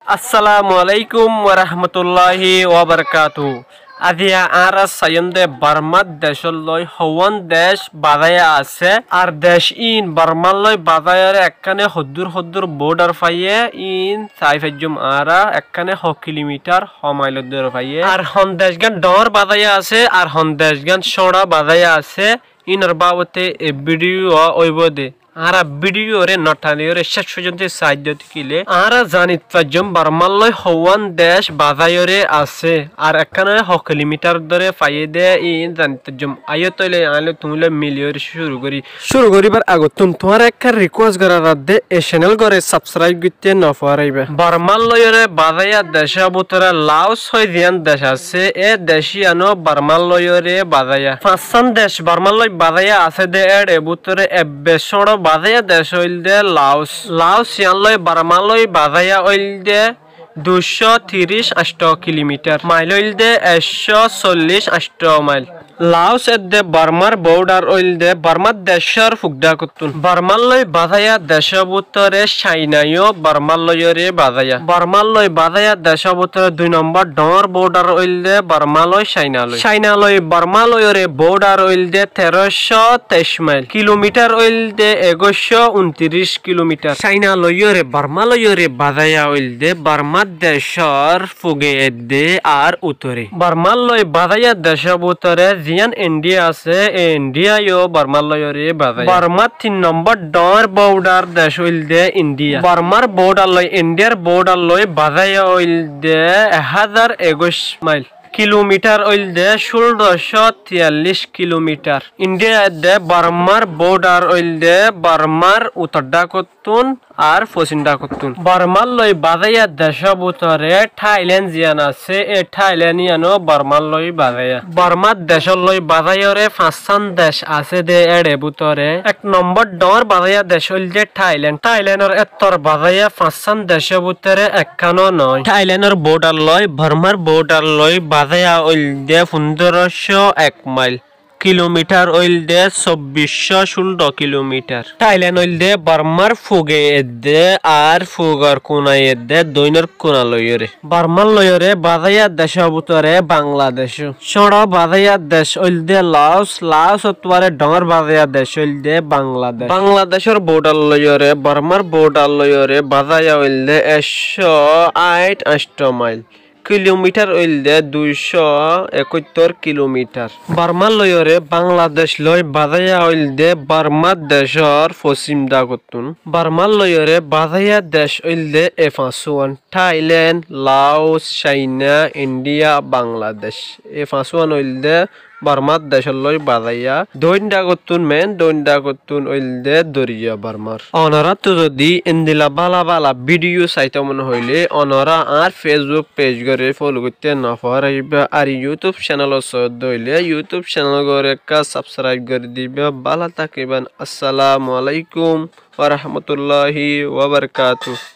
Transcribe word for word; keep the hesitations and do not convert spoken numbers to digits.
Assalamu alaikum warahmatulláhi wabarakátuhu. Aziya añára saiyúm de Barmá decólloi hoówan dec bazáiya asé, ar dec iín Barmálloi bazáiyore ekkáne hoddúr hoddúr boódhar faiyé, iín sai faijjúm añára ekkáne ho kilomitar, ho mailor dóre faiyé. Ar hon decgán dhoóñr bazáiya asé, ar hon decgán cóñça bazáiya asé, iínor babote e bídiyo óibo de. Añára bídiyoré nothániyóre céc foijjonto saáiddo tákile añára zanit faijjúm Barmálloi hoówan dec bazáiyore asé, ar ekkáne ho kilomitar dóre faiyé de iín zanit faijjúm. Aiyó tóile aññí loi tuñí loi miliyóre cúru gorí. Cúru goríbar agottún tuáñre ekkán rikúes gorá zadde, e cenel góre sabsráib goitté nofoóraibá. Barmálloiyóre bazáiya decór bútore Laós hoi ziyán dec asé, e dec yíano Barmálloiyóre bazáiya. Fañssán dec Barmálloi bazáiya asé dé éçe bútore ebbe cóñço bazáiya dec óilde Laós. Laós yíanloi Barmáloi bazáiya óilde duicó tiríc añctho kilomitar, mail óilde ekcó collíc añctho mail. Laós edde Barmár boódhar óilde Barmá decór fukdhákottún. Barmálloi bazáiya decór bútore Cainayó Barmálloiyóre bazáiya. Barmálloi bazáiya decór bútore dui nombór dhoóñr boódhar óilde Barmáloi Cainaloi. Cainaloi Barmálloiyóre boódhar óilde terócó teic mail. Kilomitar óilde egóicó untiríc kilomitar. Cainaloiyóre Barmálloiyóre bazáiya óilde Barmá decór fuge edde ar utore. Barmálloi bazáiya decór bútore ziyán Indhíya asé, e Indhíyayó Barmálloiyóre bazáiya. Barmár tin nombór dhoóñr boódhar dec óilde Indhíya. Barmár boódharloi Indhíyar boódharloi bazáiya óilde ek házar egóic mail. Kilomitar óilde cúlçocó tiyallíc kilomitar. Indhíya edde Barmár boódhar óilde Barmár utor dhákot tún ar fosim dhákottún. Barmálloi bazáiya decór bútore Tháilen ziyán asé, e Tháilen yíano Barmálloi bazáiya. Barmá decólloi bazáiyore fañssán dec asé dé éçe bútore ek nombór dhoóñr bazáiya dec óilde Tháilen. Tháilenor éttor bazáiya fañssán decór bútore ekkánó noó. Tháilenor boódharloi Barmár boódharloi bazáiya óilde fundóroco ek mail. Kilomitar óilde sobbiccó cúlço kilomitar. Tháilen óilde Barmár fuge edde ar fugor kunai edde doinor kunaloiyóre. Barmálloiyóre bazáiya decór bútore Bangladecó. Cóñço bazáiya dec óilde Laós, Laósottuare dhoóñr bazáiya dec óilde Bangladec. Bangladecór boódharloiyóre Barmár boódharloiyóre bazáiya óilde ekcó áic añctho mail. Kilomitar óilde duicó ekóittor kilomitar. Barmálloi ore Bangladec loi bazáiya óilde Barmá decór fosim dhákottún. Barmálloi ore bazáiya dec óilde e fañsúan: Tháilen, Laós, Caina, Indhíya, Bangladec. E fañsúan óilde Barmá decólloi bazáiya. Doin dhákottún, meén doin dhákottún óilde doriya Barmár. Onoráttu zodi endila bála bála bídiyo saitó mone hoilé onorá añár Facebook page góre follow goittó nofoóraibá, ar YouTube channel ot sóddo óile YouTube channel góre ekká subscribe gorí dibá. Bála tákiban. Assalamu alaikum warahmatulláhi wabarakátuhu.